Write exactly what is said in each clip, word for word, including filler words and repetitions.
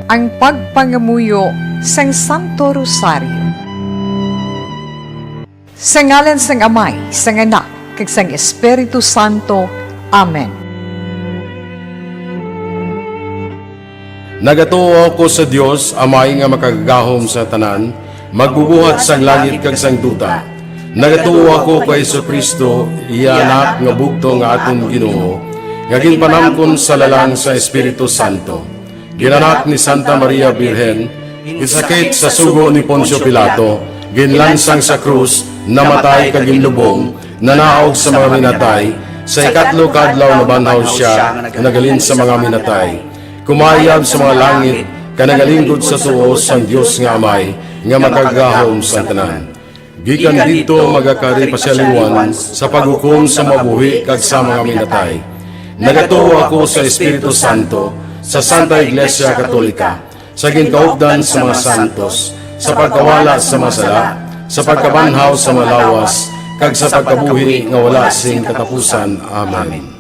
Ang pagpangamuyo sang Santo Rosario. Sa ngalan sang Amay, sang Anak, kag sang Espiritu Santo. Amen. Nagatuo ako sa Dios, Amay nga makagagahom sa tanan, magbubuhat sang langit kag sang duta. Nagatuo ako kay Jesu-Cristo, iya Anak nga bugtong nga aton Ginoo, nga ginpanamkon sa lalang sa Espiritu Santo. Ginanak ni Santa Maria Birhen, ginsakit sa sugo ni Poncio Pilato, ginlansang sa krus, namatay kag ginlubong, nanaog sa mga minatay, sa ikatlo ka adlaw nabanhaw sia, naghalin sa mga minatay. Kumayab sa mga langit, kag nagalinggod sa tuo sang Dios nga Amay, nga makagagahom sang tanan. Gikan didto magakari pa sia liwat sa paghukom sa mga buhi kag sa mga minatay. Nagatuo ako sa Espiritu Santo, sa Santa Iglesia Katolika, sa ginkaupdan sa mga santos, sa pagkawala sa mga sala, sa pagkabanhaw sa mga lawas, kag sa pagkabuhi nga wala sing katapusan. Amen.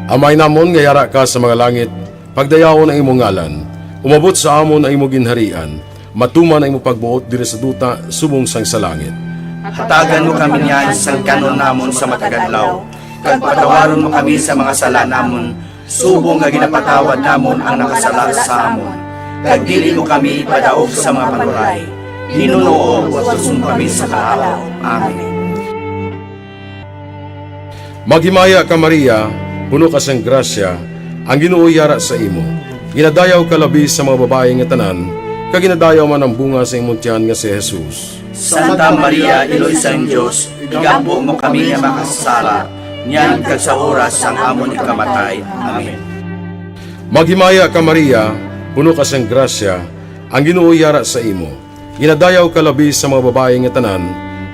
Amay namon nga yara ka sa mga langit, pagdayawon ang imo ngalan. Umabot sa amon ang imo ginharian. Matuman ang imo pagbuot diri sa duta subong sang sa langit. Hatagan mo kami niyan sang kan-on namon sa matag adlaw, kag patawaron mo kami sa mga sala namon, subong nga ginapatawad namon ang nakasala sa amon. Kag dili mo kami ipadaog sa mga panuray. Ginoo, watuson mo kami sa kahawa. Amen. Maghimaya ka, Maria, puno ka sang grasya, ang Ginoo yara sa imo. Ginadayaw ka labi sa mga babayi nga tanan, kag ginadayaw man ang bunga sa imong tiyan nga si Jesus. Santa Maria, Iloy sang Dios, igampo mo kami nga makasasala, niyan kag sa oras sang amon ikamatay. Amen. Maghimaya ka, Maria, puno ka sang grasya, ang Ginoo yara sa imo. Ginadayaw ka labi sa mga babayi nga tanan,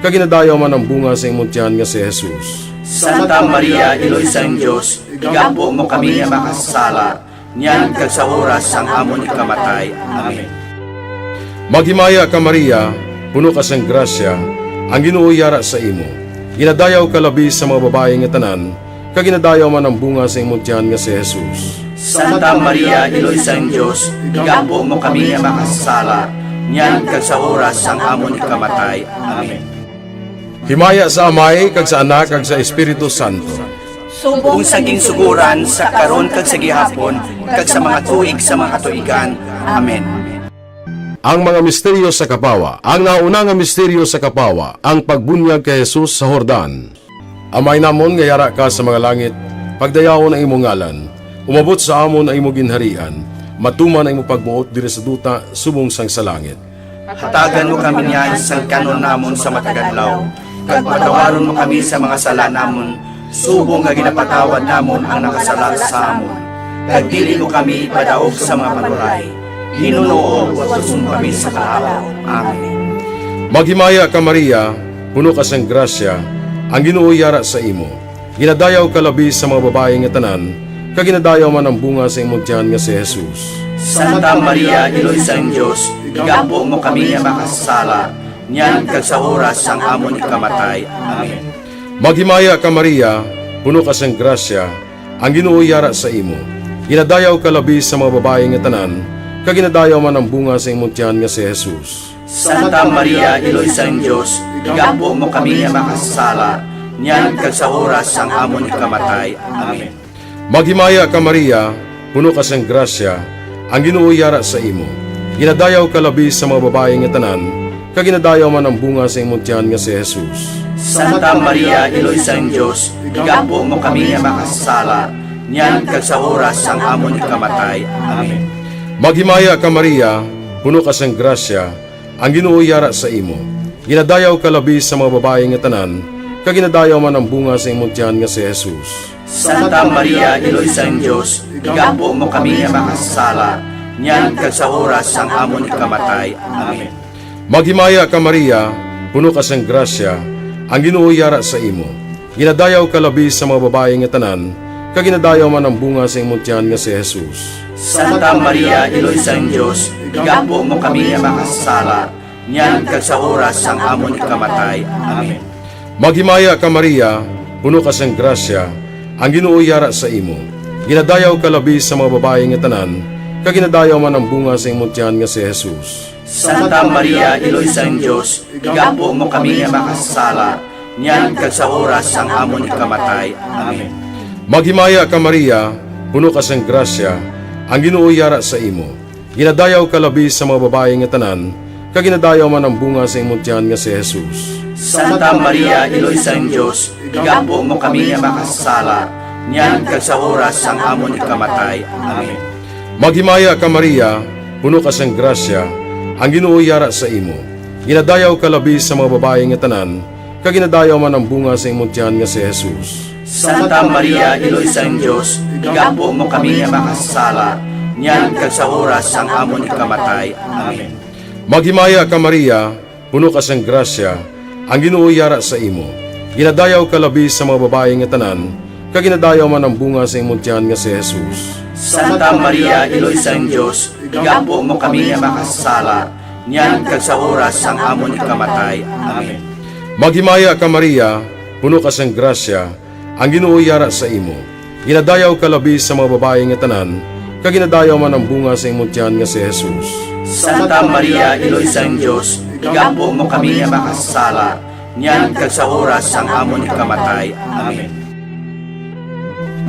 kag ginadayaw man ang bunga sa imong tiyan nga si Jesus. Santa Maria, Iloy sang Dios, igampo mo kami nga makasasala, niyan kag sa oras sang amon ikamatay. Amen. Maghimaya ka, Maria, puno ka sang grasya, ang Ginoo yara sa imo. Ginadayaw ka labi sa mga babayi nga tanan, kag ginadayaw man ang bunga sa imong tiyan nga si Jesus. Santa Maria, Iloy sang Dios, igampo mo kami nga makasasala, niyan kag sa oras sang amon ikamatay. Amen. Himaya sa Amay, kag sa Anak, kag sa Espiritu Santo. Subong sa ginsugoran, sa karon, kag sa gihapon, kag sa mga tuig sa mga katuigan. Amen. Ang mga misteryo sa kapawa. Ang nauna nga misteryo sa kapawa, ang pagbunyag kay Jesus sa Jordan. Amay namon nga yara ka sa mga langit, pagdayawon ang imo ngalan. Umabot sa amon ang imo ginharian. Matuman ang imo pagbuot diri sa duta subong sang sa langit. Hatagan mo kami niyan sang kan-on namon sa matag adlaw, kag patawaron mo kami sa mga sala namon, subong nga ginapatawad namon ang nakasala sa amon. Kag dili mo kami ipadaog sa mga panuray. Ginoo, watuson mo kami sa kahawa. Amen. Maghimaya ka, Maria, puno ka sang grasya, ang Ginoo yara sa imo. Ginadayaw ka labi sa mga babayi nga tanan, kag ginadayaw man ang bunga sa imong tiyan nga si Jesus. Santa Maria, Iloy sang Dios, igampo mo kami nga makasasala, niyan kag sa oras sang amon ikamatay. Amen. Maghimaya ka, Maria, puno ka sang grasya, ang Ginoo yara sa imo. Ginadayaw ka labi sa mga babayi nga tanan, kag ginadayaw man ang bunga sa imong tiyan nga si Jesus. Santa Maria, Iloy sang Dios, igampo mo kami nga makasasala, niyan kag sa oras sang amon ikamatay. Amen. Maghimaya ka, Maria, puno ka sang grasya, ang Ginoo yara sa imo. Ginadayaw ka labi sa mga babayi nga tanan, kag ginadayaw man ang bunga sa imong tiyan nga si Jesus. Santa Maria, Iloy sang Dios, igampo mo kami nga makasasala, niyan kag sa oras sang amon ikamatay. Amen. Maghimaya ka, Maria, puno ka sang grasya, ang Ginoo yara sa imo. Ginadayaw ka labi sa mga babayi nga tanan, kag ginadayaw man ang bunga sa imong tiyan nga si Jesus. Santa Maria, Iloy sang Dios, igampo mo kami nga makasasala, niyan kag sa oras sang amon ikamatay. Amen. Maghimaya ka, Maria, puno ka sang grasya, ang Ginoo yara sa imo. Ginadayaw ka labi sa mga babayi nga tanan, kag ginadayaw man ang bunga sa imong tiyan nga si Jesus. Santa Maria, Iloy sang Dios, igampo mo kami nga makasasala, niyan kag sa oras sang amon ikamatay. Amen. Maghimaya ka, Maria, puno ka sang grasya, ang Ginoo yara sa imo. Ginadayaw ka labi sa mga babayi nga tanan, kag ginadayaw man ang bunga sa imong tiyan nga si Jesus. Santa Maria, Iloy sang Dios, igampo mo kami nga makasasala, niyan kag sa oras sang amon ikamatay. Amen. Maghimaya ka, Maria, puno ka sang grasya, ang Ginoo yara sa imo. Ginadayaw ka labi sa mga babayi nga tanan, kag ginadayaw man ang bunga sa imong tiyan nga si Jesus. Santa Maria, Iloy sang Dios, igampo mo kami nga makasasala, niyan kag sa oras sang amon ikamatay. Amen. Maghimaya ka, Maria, puno ka sang grasya, ang Ginoo yara sa imo. Ginadayaw ka labi sa mga babayi nga tanan, kag ginadayaw man ang bunga sa imong tiyan nga si Jesus. Santa Maria, Iloy sang Dios, igampo mo kami nga makasasala, niyan kag sa oras sang amon ikamatay. Amen. Maghimaya ka, Maria, puno ka sang grasya, ang Ginoo yara sa imo. Ginadayaw ka labi sa mga babayi nga tanan, kag ginadayaw man ang bunga sa imong tiyan nga si Jesus. Santa Maria, Iloy sang Dios, igampo mo kami nga makasasala, niyan kag sa oras sang amon ikamatay. Amen. Maghimaya ka, Maria, puno ka sang grasya, ang Ginoo yara sa imo. Ginadayaw ka labi sa mga babayi nga tanan, kag ginadayaw man ang bunga sa imong tiyan nga si Jesus. Santa Maria, Iloy sang Dios, igampo mo kami nga makasasala, niyan kag sa oras sang amon ikamatay. Amen.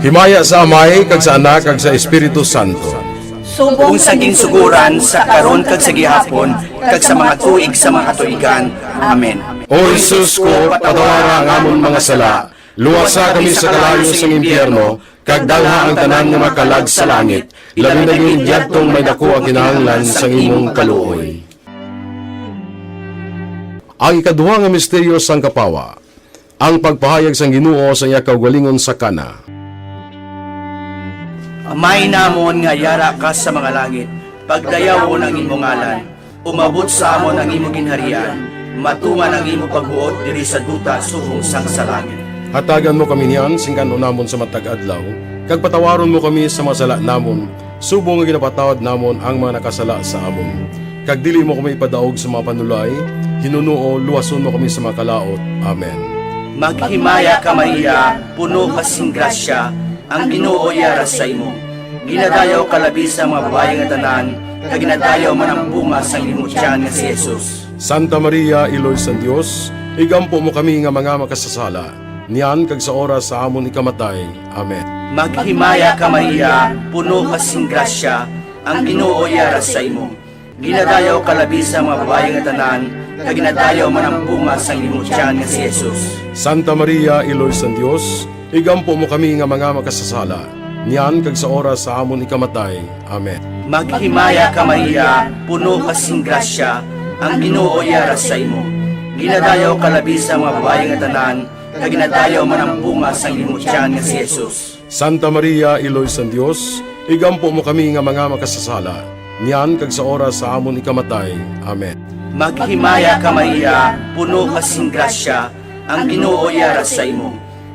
Himaya sa Amay, kag sa Anak, kag sa Espiritu Santo. Subong sa ginsuguran, sa karon, kag sa gihapon, kag sa mga tuig sa mga katuigan. Amen. O Jesus ko, patawara ang amon mga sala, luwasa kami sa kalayo sang impyerno, kag dalha ang tanan nga mga kalag sa langit, labi na gid yadtong may daku ang kinahanglan sang imong kaluoy. Ang ikaduha nga misteryo sang kapawa, ang pagpahayag sang Ginoo sa iya kaugalingon sa Cana. Amay namon nga yara ka sa mga langit, pagdayawon ang imo ngalan, umabot sa amon ang imo ginharian, matuman ang imo pagbuot diri sa duta subong sang sa langit. Hatagan mo kami niyan sing kan-on namon sa matag adlaw, kag patawaron mo kami sa mga sala namon, subong nga ginapatawad namon ang mga nakasala sa amon. Kag dili mo kami ipadaog sa mga panulay, hinunoo, luwason mo kami sa mga kalaut. Amen. Maghimaya ka, Maria, puno ka sing grasya, ang Ginoo yara sa imo. Ginadayaw ka labi sa mga babayi nga tanan, kag ginadayaw man ang bunga sang imo tiyan nga si Jesus. Santa Maria, Iloy sang Dios, igampo mo kami nga mga makasasala, niyan kag sa oras sa amon ikamatay. Amen. Maghimaya ka, Maria, puno ka sing grasya, ang Ginoo yara sa imo. Ginadayaw ka labi sa mga babayi nga tanan, kag ginadayaw man ang bunga sang imo tiyan nga si Jesus. Santa Maria, Iloy sang Dios, igampo mo kami nga mga makasasala, niyan kag sa oras sa amon ikamatay. Amen. Maghimaya ka, Maria, puno ka sing grasya, ang Ginoo yara sa imo. Ginadayaw ka labi sa mga babayi nga tanan, kag ginadayaw man ang bunga sang imo tiyan nga si Jesus. Santa Maria, Iloy sang Dios, igampo mo kami nga mga makasasala, niyan kag sa oras sa amon ikamatay. Amen. Maghimaya ka, Maria, puno ka sing grasya, ang Ginoo yara sa imo.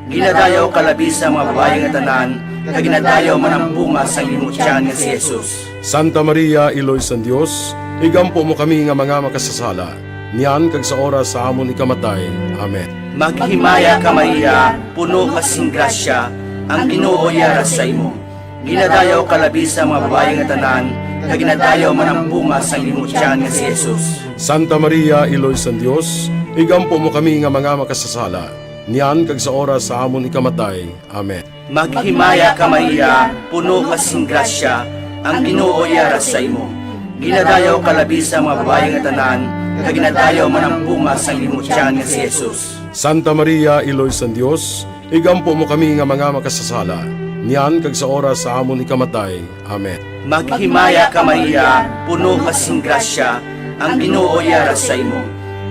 Ginadayaw ka labi sa mga babayi nga tanan, kag ginadayaw man ang bunga sang imo tiyan nga si Jesus. Santa Maria, Iloy sang Dios, igampo mo kami nga mga makasasala, niyan kag sa oras sa amon ikamatay. Amen. Maghimaya ka, Maria, puno ka sing grasya, ang Ginoo yara sa imo. Ginadayaw ka labi sa mga babayi nga tanan, kag ginadayaw man ang bunga sang imo tiyan nga si Jesus. Santa Maria, Iloy sang Dios, igampo mo kami nga mga makasasala, niyan kag sa oras sa amon ikamatay. Amen. Maghimaya ka, Maria, puno ka sing grasya, ang Ginoo yara sa imo. Ginadayaw ka labi sa mga babayi nga tanan, kag ginadayaw man ang bunga sang imo tiyan nga si Jesus. Santa Maria, Iloy sang Dios, igampo mo kami nga mga makasasala, niyan kag sa oras sa amon ikamatay. Amen. Maghimaya ka, Maria, puno ka sing grasya, ang Ginoo yara sa imo.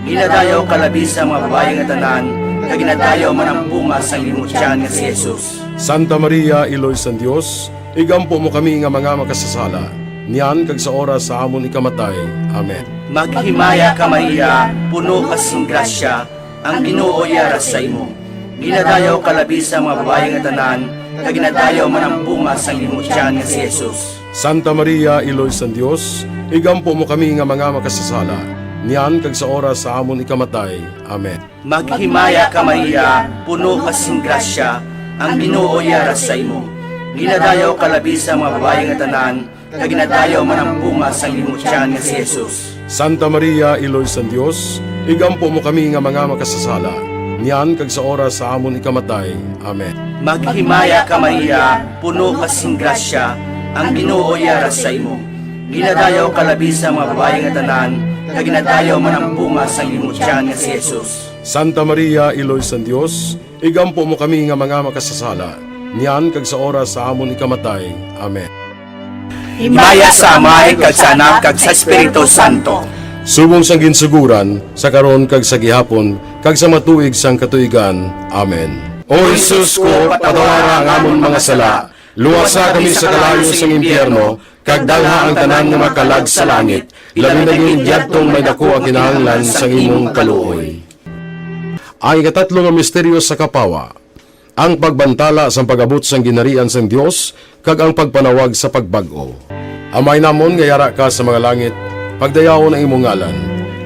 Ginadayaw ka labi sa mga babayi nga tanan, kag ginadayaw man ang bunga sang imo tiyan nga si Jesus. Santa Maria, Iloy sang Dios, igampo mo kami nga mga makasasala, niyan kag sa oras sa amon ikamatay. Amen. Maghimaya ka, Maria, puno ka sing grasya, ang Ginoo yara sa imo. Ginadayaw ka labi sa mga babayi nga tanan, kag ginadayaw man ang bunga sang imo tiyan nga si Jesus. Santa Maria, Iloy sang Dios, igampo mo kami nga mga makasasala, niyan kag sa oras sa amon ikamatay. Amen. Maghimaya ka, Maria, puno ka sing grasya, ang Ginoo yara sa imo. Ginadayaw ka labi sa mga babayi nga tanan, kag ginadayaw man ang bunga sang imong tiyan nga si Jesus. Santa Maria, Iloy sang Dios, igampo mo kami nga mga makasasala, niyan kag sa oras sa amon ikamatay. Amen. Maghimaya ka, Maria, puno ka sing grasya, ang Ginoo yara sa imo. Ginadayaw ka labi sa mga babayi nga tanan, kag ginadayaw man ang bunga sang imong tiyan nga si Jesus. Santa Maria, Iloy sang Dios, igampo mo kami nga mga makasasala, niyan kag sa oras sa amon ikamatay. Amen. Himaya sa Amay, kag sa Anak, kag sa Espiritu Santo. Subong sang ginsuguran, sa karon kag sa gihapon, kag sa mga tuig sang katuigan. Amen. O Jesus ko, patawara ang amon mga sala, luwasa kami sa kalayo sang impyerno, kag dalha ang tanan nga makalag sa langit, labi na gid yadtong may daku ang kinahanglan sang imong kaluoy. Ang ikatatlo nga misteryo sa kapawa, ang pagbantala sang pag-abot sang ginharian sang Dios kag ang pagpanawag sa pagbag-o. Amay namon nga yara ka sa mga langit, pagdayawon ang imo ngalan.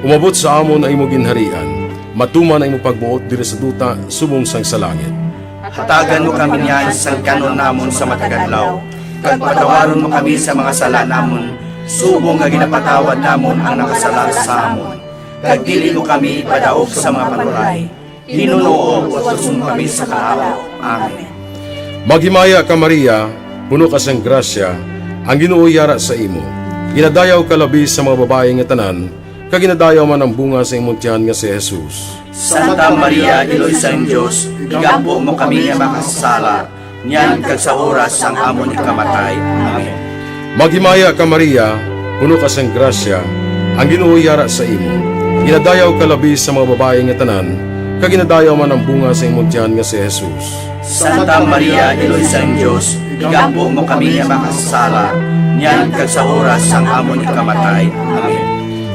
Umabot sa amon ang imo ginharian. Matuman ang imo pagbuot diri sa duta subong sang sa langit. Hatagan mo kami niyan sang kan-on namon sa matag adlaw, kag patawaron mo kami sa mga sala namon, subong nga ginapatawad namon ang nakasala sa amon. Kag dili mo kami ipadaog sa mga panuray. Ginoo, utuson mo kami sa kahawa. Amen. Maghimaya ka, Maria, puno ka sang grasya, ang Ginoo yara sa imo. Ginadayaw ka labi sa mga babayi nga tanan, kag ginadayaw man ang bunga sa imong tiyan nga si Jesus. Santa Maria, Iloy sang Dios, igampo mo kami nga makasasala, niyan kag sa oras sang amon ikamatay. Amen. Maghimaya ka, Maria, puno ka sang grasya, ang Ginoo yara sa imo. Ginadayaw ka labi sa mga babayi nga tanan, kag ginadayaw man ang bunga sa imong tiyan nga si Jesus. Santa Maria, Iloy sang Dios, igampo mo kami nga makasasala, niyan kag sa oras sang amon ikamatay. Amen.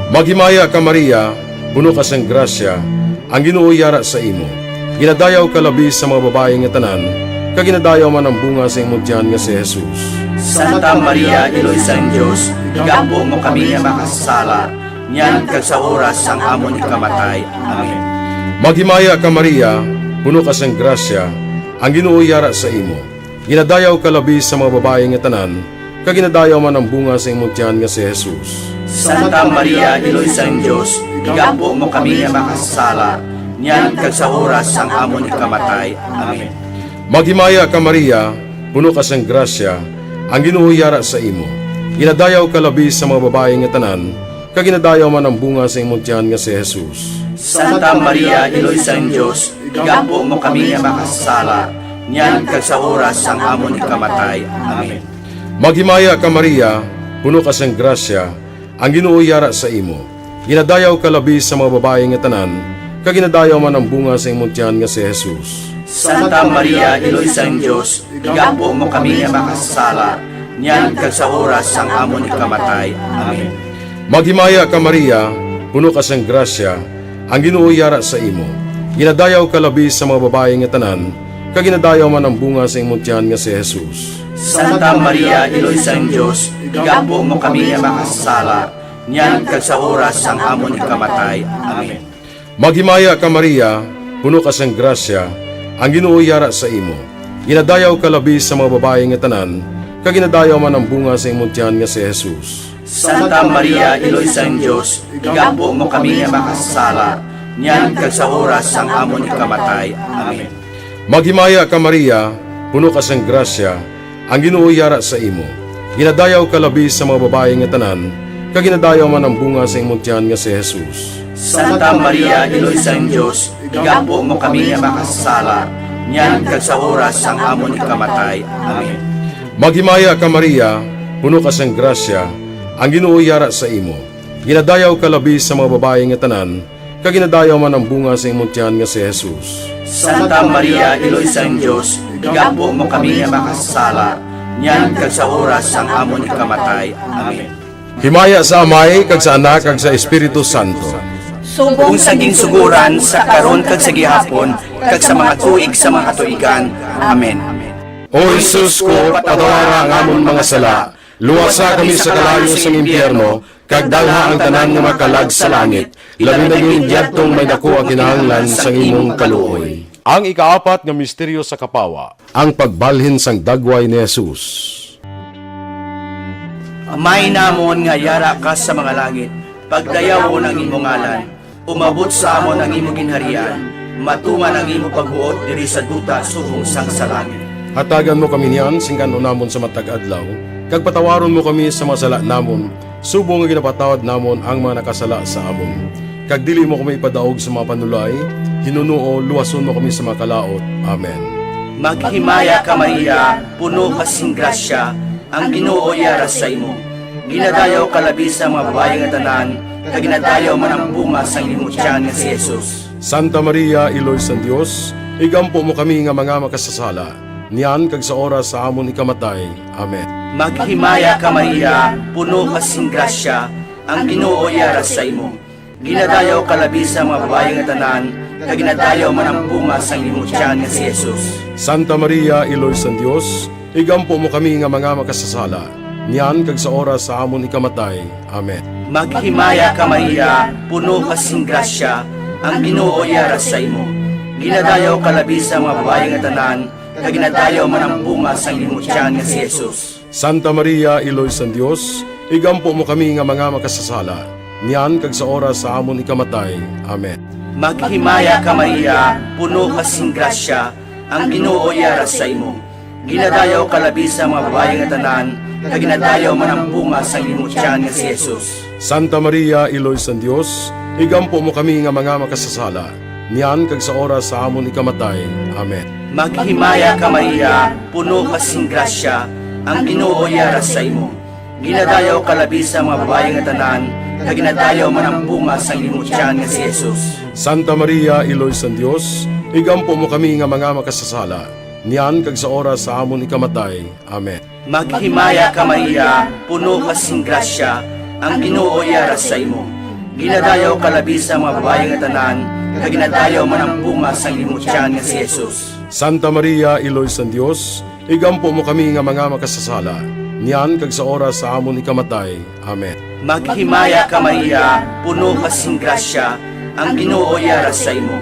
Maghimaya ka, Maria, puno ka sang grasya, ang Ginoo yara sa imo. Ginadayaw ka labi sa mga babayi nga tanan, kag ginadayaw man ang bunga sa imong tiyan nga si Jesus. Santa Maria, Iloy sang Dios, igampo mo kami nga makasasala, niyan kag sa oras sang amon ikamatay. Amen. Maghimaya ka, Maria, puno ka sang grasya, ang Ginoo yara sa imo. Ginadayaw ka labi sa mga babayi nga tanan, kag ginadayaw man ang bunga sa imong tiyan nga si Jesus. Santa Maria, Iloy sang Dios, igampo mo kami nga makasasala, niyan kag sa oras sang amon ikamatay. Amen. Maghimaya ka, Maria, puno ka sang grasya, ang Ginoo yara sa imo. Ginadayaw ka labi sa mga babayi nga tanan, kag ginadayaw man ang bunga sa imong tiyan nga si Jesus. Santa Maria, Iloy sang Dios, igampo mo kami nga makasasala, niyan kag sa oras sang amon ikamatay. Amen. Maghimaya ka, Maria, puno ka sang grasya, ang Ginoo yara sa imo. Ginadayaw ka labi sa mga babayi nga tanan, kag ginadayaw man ang bunga sa imong tiyan nga si Jesus. Santa Maria, Iloy sang Dios, igampo mo kami nga makasasala, niyan kag sa oras sang amon ikamatay. Amen. Maghimaya ka, Maria, puno ka sang grasya, ang Ginoo yara sa imo. Ginadayaw ka labi sa mga babayi nga tanan, kag ginadayaw man ang bunga sa imong tiyan nga si Jesus. Santa Maria, Iloy sang Dios, igampo mo kami nga makasasala, niyan kag sa oras sang amon ikamatay. Amen. Maghimaya ka, Maria, puno ka sang grasya, ang Ginoo yara sa imo. Ginadayaw ka labi sa mga babayi nga tanan, kag ginadayaw man ang bunga sa imong tiyan nga si Jesus. Santa Maria, Iloy sang Dios, igampo mo kami nga makasasala, niyan kag sa oras sang amon ikamatay. Amen. Maghimaya ka, Maria, puno ka sang grasya, ang Ginoo yara sa imo. Ginadayaw ka labi sa mga babayi nga tanan, kag ginadayaw man ang bunga sa imong tiyan nga si Jesus. Santa Maria, Iloy sang Dios, igampo mo kami nga makasasala, niyan kag sa oras sang amon ikamatay. Amen. Maghimaya ka, Maria, puno ka sang grasya, ang Ginoo yara sa imo. Ginadayaw ka labi sa mga babayi nga tanan, kag ginadayaw man ang bunga sa imong tiyan nga si Jesus. Santa Maria, Iloy sang Dios, igampo mo kami nga makasasala, niyan kag sa oras sang amon ikamatay. Amen. Himaya sa Amay, kag sa Anak, kag sa Espiritu Santo. Subong sa ginsugoran, sa karon, kag sa gihapon, kag sa mga tuig sa mga katuigan. Amen. O Jesus ko, patawara ang amon mga sala, luwasa kami sa kalayo sang impyerno, kag dalha ang tanan nga makalag sa langit, labi na gid yadtong may daku ang kinahanglan sang imong kaluoy. Ang ikaapat nga misteryo sa kapawa, ang pagbalhin sang dagway ni Jesus. Amay namon nga yara ka sa mga langit, pagdayawon ang imo ngalan, umabot sa amon ang imo ginharian, matuman ang imo pagbuot diri sa duta subong sang sa langit. Hatagan mo kami niyan sing kan-on namon sa matag adlaw, kag patawaron mo kami sa mga sala namon, subong nga ginapatawad namon ang mga nakasala sa amon. Kag dili mo kami ipadaog sa mga panulay, hinunoo, luwason mo kami sa mga kalaut. Amen. Maghimaya ka, Maria, puno ka sing grasya, ang Ginoo yara sa imo. Ginadayaw ka labi sa mga babayi nga tanan, kag ginadayaw man ang bunga sang imo tiyan nga si Jesus. Santa Maria, Iloy sang Dios, igampo mo kami nga mga makasasala, niyan kag sa oras sa amon ikamatay. Amen. Maghimaya ka, Maria, puno ka sing grasya, ang Ginoo yara sa imo. Ginadayaw ka labi sa mga babayi nga tanan, kag ginadayaw man ang bunga sang imo tiyan nga si Jesus. Santa Maria, Iloy sang Dios, igampo mo kami nga mga makasasala, niyan kag sa oras sa amon ikamatay. Amen. Maghimaya ka, Maria, puno ka sing grasya, ang Ginoo yara sa imo. Ginadayaw ka labi sa mga babayi nga tanan, kag ginadayaw man ang bunga sang imo tiyan nga si Jesus. Santa Maria, Iloy sang Dios, igampo mo kami nga mga makasasala, niyan kag sa oras sa amon ikamatay. Amen. Maghimaya ka, Maria, puno ka sing grasya, ang Ginoo yara sa imo. Ginadayaw ka labi sa mga babayi nga tanan, kag ginadayaw man ang bunga sang imo tiyan nga si Jesus. Santa Maria, Iloy sang Dios, igampo mo kami nga mga makasasala, niyan kag sa oras sa amon ikamatay. Amen. Maghimaya ka, Maria, puno ka sing grasya, ang Ginoo yara sa imo. Ginadayaw ka labi sa mga babayi nga tanan, kag ginadayaw man ang bunga sang imo tiyan nga si Jesus. Santa Maria, Iloy sang Dios, igampo mo kami nga mga makasasala, niyan kag sa oras sa amon ikamatay. Amen. Maghimaya ka, Maria, puno ka sing grasya, ang Ginoo yara sa imo. Ginadayaw ka labi sa mga babayi nga tanan, kag ginadayaw man ang bunga sang imo tiyan nga si Jesus. Santa Maria, Iloy sang Dios, igampo mo kami nga mga makasasala, niyan kag sa oras sa amon ikamatay. Amen. Maghimaya ka, Maria, puno ka sing grasya, ang Ginoo yara sa imo.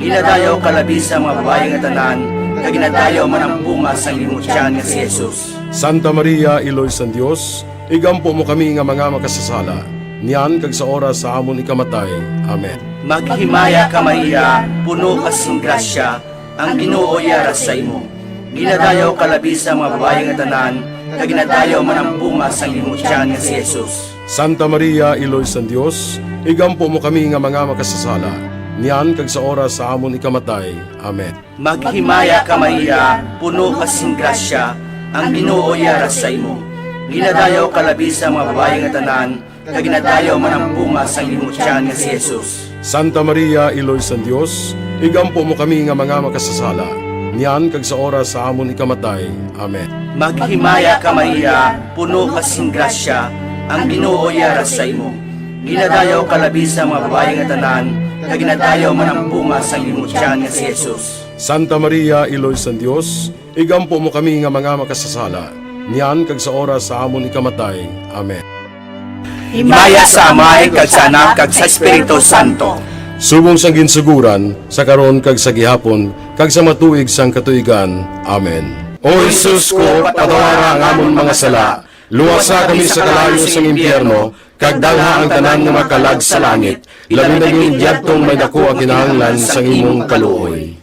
Ginadayaw ka labi sa mga babayi nga tanan, kag ginadayaw man ang bunga sang imo tiyan nga si Jesus. Santa Maria, Iloy sang Dios, igampo mo kami nga mga makasasala, niyan kag sa oras sa amon ikamatay. Amen. Maghimaya ka, Maria, puno ka sing grasya, ang Ginoo yara sa imo. Ginadayaw ka labi sa mga babayi nga tanan, kag ginadayaw man ang bunga sang imo tiyan nga si Jesus. Santa Maria, Iloy sang Dios, igampo mo kami nga mga makasasala, niyan kag sa oras sa amon ikamatay. Amen. Maghimaya ka, Maria, puno ka sing grasya, ang Ginoo yara sa imo. Ginadayaw ka labi sa mga babayi nga tanan, kag ginadayaw man ang bunga sang imo tiyan nga si Jesus. Santa Maria, Iloy sang Dios, igampo mo kami nga mga makasasala, niyan kag sa oras sa amon ikamatay. Amen. Maghimaya ka, Maria, puno ka sing grasya, ang Ginoo yara sa imo. Ginadayaw ka labi sa mga babayi nga tanan, kag ginadayaw man ang bunga sang imo tiyan nga si Jesus. Santa Maria, Iloy sang Dios, igampo mo kami nga mga makasasala, niyan kag sa oras sa amon ikamatay. Amen. Himaya sa Amay, kag sa Anak, kag sa Espiritu Santo. Subong sang ginsugoran, sa karon, kag sa gihapon, kag sa mga tuig sang katuigan. Amen. O Jesus ko, patawara ang amon mga sala, luwasa kami sa kalayo sang impyerno, kag dalha ang tanan nga mga kalag sa langit, labi na gid yadtong may daku ang kinahanglan sang imong kaluoy.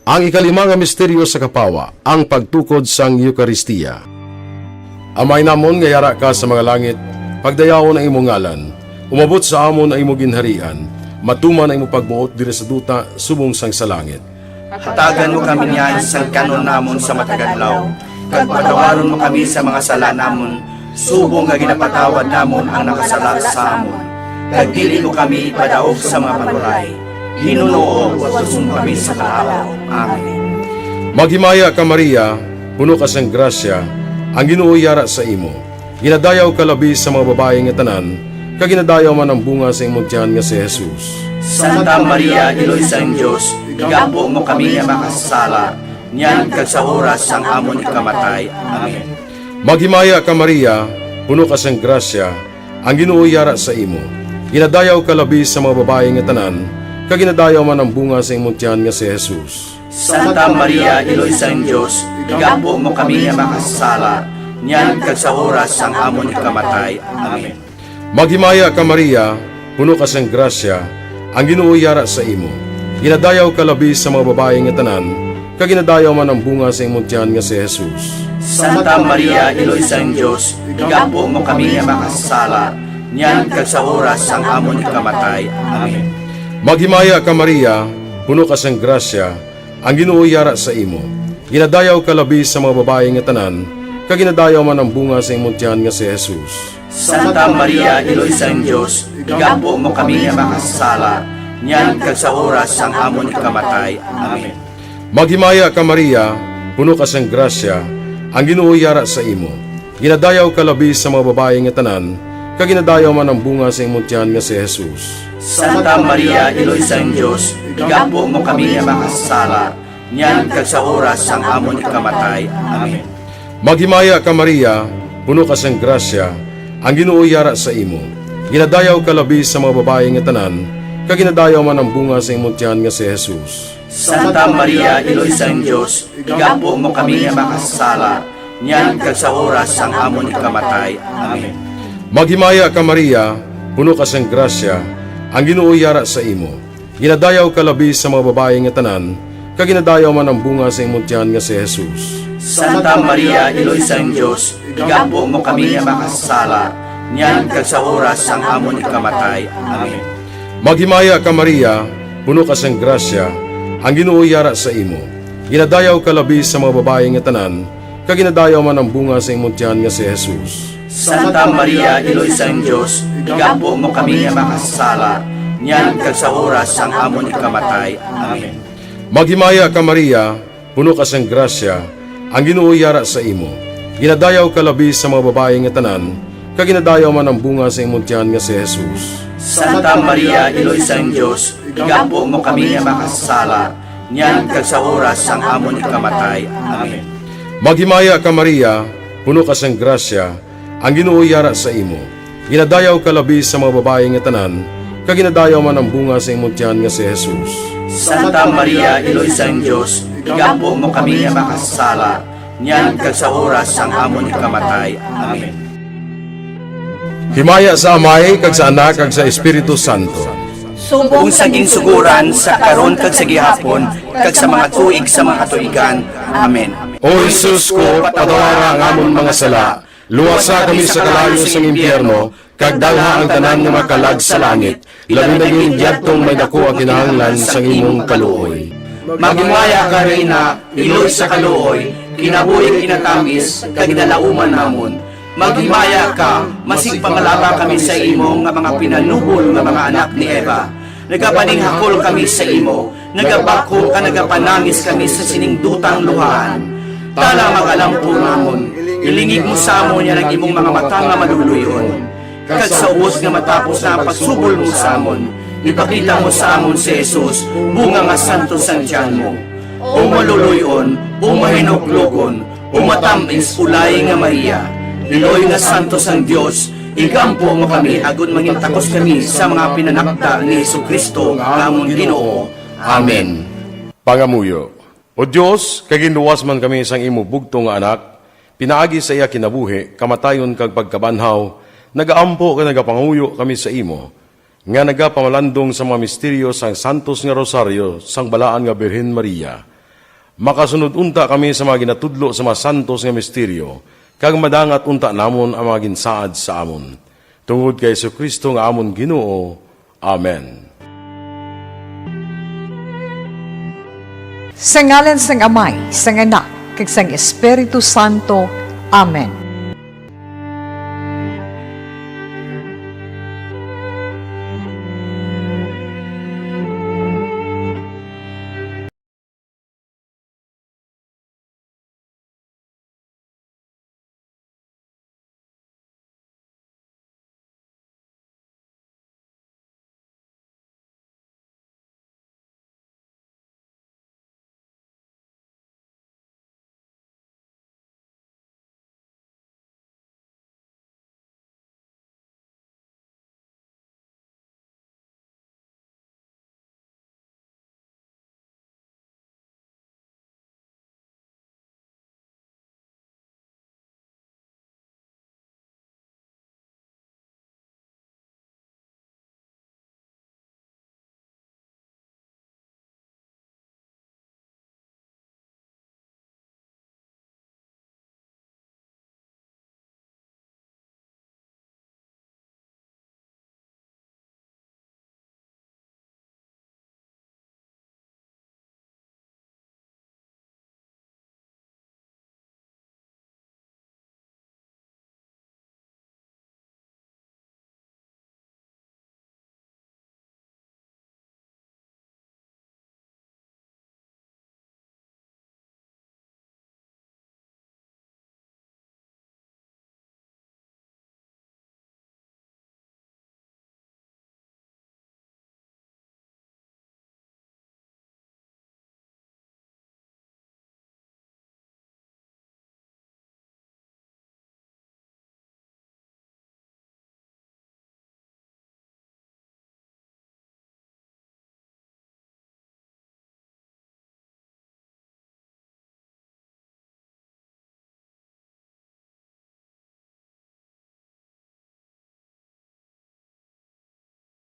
Ang ikalima nga misteryo sa kapawa, ang pagtukod sang Eukaristia. Amay namon nga yara ka sa mga langit, pagdayawon ang imo ngalan, umabot sa amon ang imo ginharian, matuman ang imo pagbuot diri sa duta subong sang sa langit. Hatagan mo kami niyan sang kan-on namon sa matag adlaw, kag patawaron mo kami sa mga sala namon, subong nga ginapatawad namon ang nakasala sa amon. Kag dili mo kami ipadaog sa mga panulay, hinunoo, luwason mo kami sa kalaut. Amen. Maghimaya ka, Maria, puno ka sang grasya, ang Ginoo yara sa imo. Ginadayaw ka labi sa mga babayi nga tanan, kag ginadayaw man ang bunga sa imong tiyan nga si Jesus. Santa Maria, Iloy sang Dios, igampo mo kami nga makasasala, niyan kag sa oras sang amon ikamatay. Amen. Maghimaya ka, Maria, puno ka sang grasya, ang Ginoo yara sa imo. Ginadayaw ka labi sa mga babayi nga tanan, kag ginadayaw man ang bunga sa imong tiyan nga si Jesus. Santa Maria, Iloy sang Dios, igampo mo kami nga makasasala, niyan kag sa oras sang amon ikamatay. Amen. Maghimaya ka, Maria, puno ka sang grasya, ang Ginoo yara sa imo. Ginadayaw ka labi sa mga babayi nga tanan, kag ginadayaw man ang bunga sa imong tiyan nga si Jesus. Santa Maria, Iloy sang Dios, igampo mo kami nga makasasala, niyan kag sa oras sang amon ikamatay. Amen. Maghimaya ka, Maria, puno ka sang grasya, ang Ginoo yara sa imo. Ginadayaw ka labi sa mga babayi nga tanan, kag ginadayaw man ang bunga sa imong tiyan nga si Jesus. Santa Maria, Iloy sang Dios, igampo mo kami nga makasasala, niyan kag sa oras sang amon ikamatay. Amen. Maghimaya ka, Maria, puno ka sang grasya, ang Ginoo yara sa imo. Ginadayaw ka labi sa mga babayi nga tanan, kag ginadayaw man ang bunga sa imong tiyan nga si Jesus. Santa Maria, Iloy sang Dios, igampo mo kami nga makasasala, niyan kag sa oras sang amon ikamatay. Amen. Maghimaya ka, Maria, puno ka sang grasya, ang Ginoo yara sa imo. Ginadayaw ka labi sa mga babayi nga tanan, kag ginadayaw man ang bunga sa imong tiyan nga si Jesus. Santa Maria, Iloy sang Dios, igampo mo kami nga makasasala, niyan kag sa oras sang amon ikamatay. Amen. Maghimaya ka, Maria, puno ka sang grasya, ang Ginoo yara sa imo. Ginadayaw ka labi sa mga babayi nga tanan, kag ginadayaw man ang bunga sa imong tiyan nga si Jesus. Santa Maria, Iloy sang Dios, igampo mo kami nga makasasala, niyan kag sa oras sang amon ikamatay. Amen. Maghimaya ka, Maria, puno ka sang grasya, ang Ginoo yara sa imo. Ginadayaw ka labi sa mga babayi nga tanan, kag ginadayaw man ang bunga sa imong tiyan nga si Jesus. Santa Maria, Iloy sang Dios, igampo mo kami nga makasasala, niyan kag sa oras sang amon ikamatay. Amen. Maghimaya ka, Maria, puno ka sang grasya, ang Ginoo yara sa imo. Ginadayaw ka labi sa mga babayi nga tanan, kag ginadayaw man ang bunga sa imong tiyan nga si Jesus. Santa Maria, Iloy sang Dios, igampo mo kami nga makasasala, niyan kag sa oras sang amon ikamatay. Amen. Maghimaya ka, Maria, puno ka sang grasya, ang Ginoo yara sa imo. Ginadayaw ka labi sa mga babayi nga tanan, kag ginadayaw man ang bunga sa imong tiyan nga si Jesus. Santa Maria, Iloy sang Dios, igampo mo kami nga makasasala, niyan kag sa oras sang amon ikamatay. Amen. Himaya sa Amay, kag sa Anak, kag sa Espiritu Santo. Subong sa ginsuguran, sa karon, kag sa gihapon, kag sa mga tuig sa mga katuigan. Amen. O Jesus ko, patawara ang amon mga sala, luwasa kami sa kalayo sang impyerno, kag dalha ang tanan nga mga kalag sa langit, labi na gid yadtong may daku ang kinahanglan sang imong kaluoy. Maghimaya ka, Reyna, iloy sa kaluoy, kinabuhi kinatamis, kag ginalauman namon. Maghimaya ka, masigpangalaba kami sa imo nga mga pinanubol nga mga anak ni Eva. Nagapaninghakol kami sa imo, nagabakho ka, nagapanangis kami sa sining dutang luhaan. Tala, mag-alampo namon, ilingig mo sa amon yan ang imong mga mata nga maluluy-on. Kag sa ubos nga matapos na ang pagsubol mo sa amon, ipakita mo sa amon si Jesus, bunga nga santo sang tiyan mo. O maluluy-on, o mahinuklogon, o matamis, o laing nga Maria, iloy nga santo sang Dios, igampo mo kami agod mangin takos kami sa mga pinanakda ni Jesu-Cristo nga amon Ginoo. Amen. Pangamuyo. O Dios, kay ginluwas man kami sang imo bugtong nga Anak, pinaagi sa iya kinabuhi, kamatayon, kag pagkabanhaw, nagaampo kag nagapangamuyo kami sa imo, nga nagapamalandong sa mga misteryo sang santos nga rosaryo sang balaan nga Birhen Maria. Makasunod unta kami sa mga ginatudlo sa mga santos nga misteryo, kag madangat unta namon ang mga ginsaad sa amon. Tungod kay Jesu-Cristo nga amon Ginoo. Amen. Sa ngalan sang Amay, sang Anak, kag sang Espiritu Santo. Amen.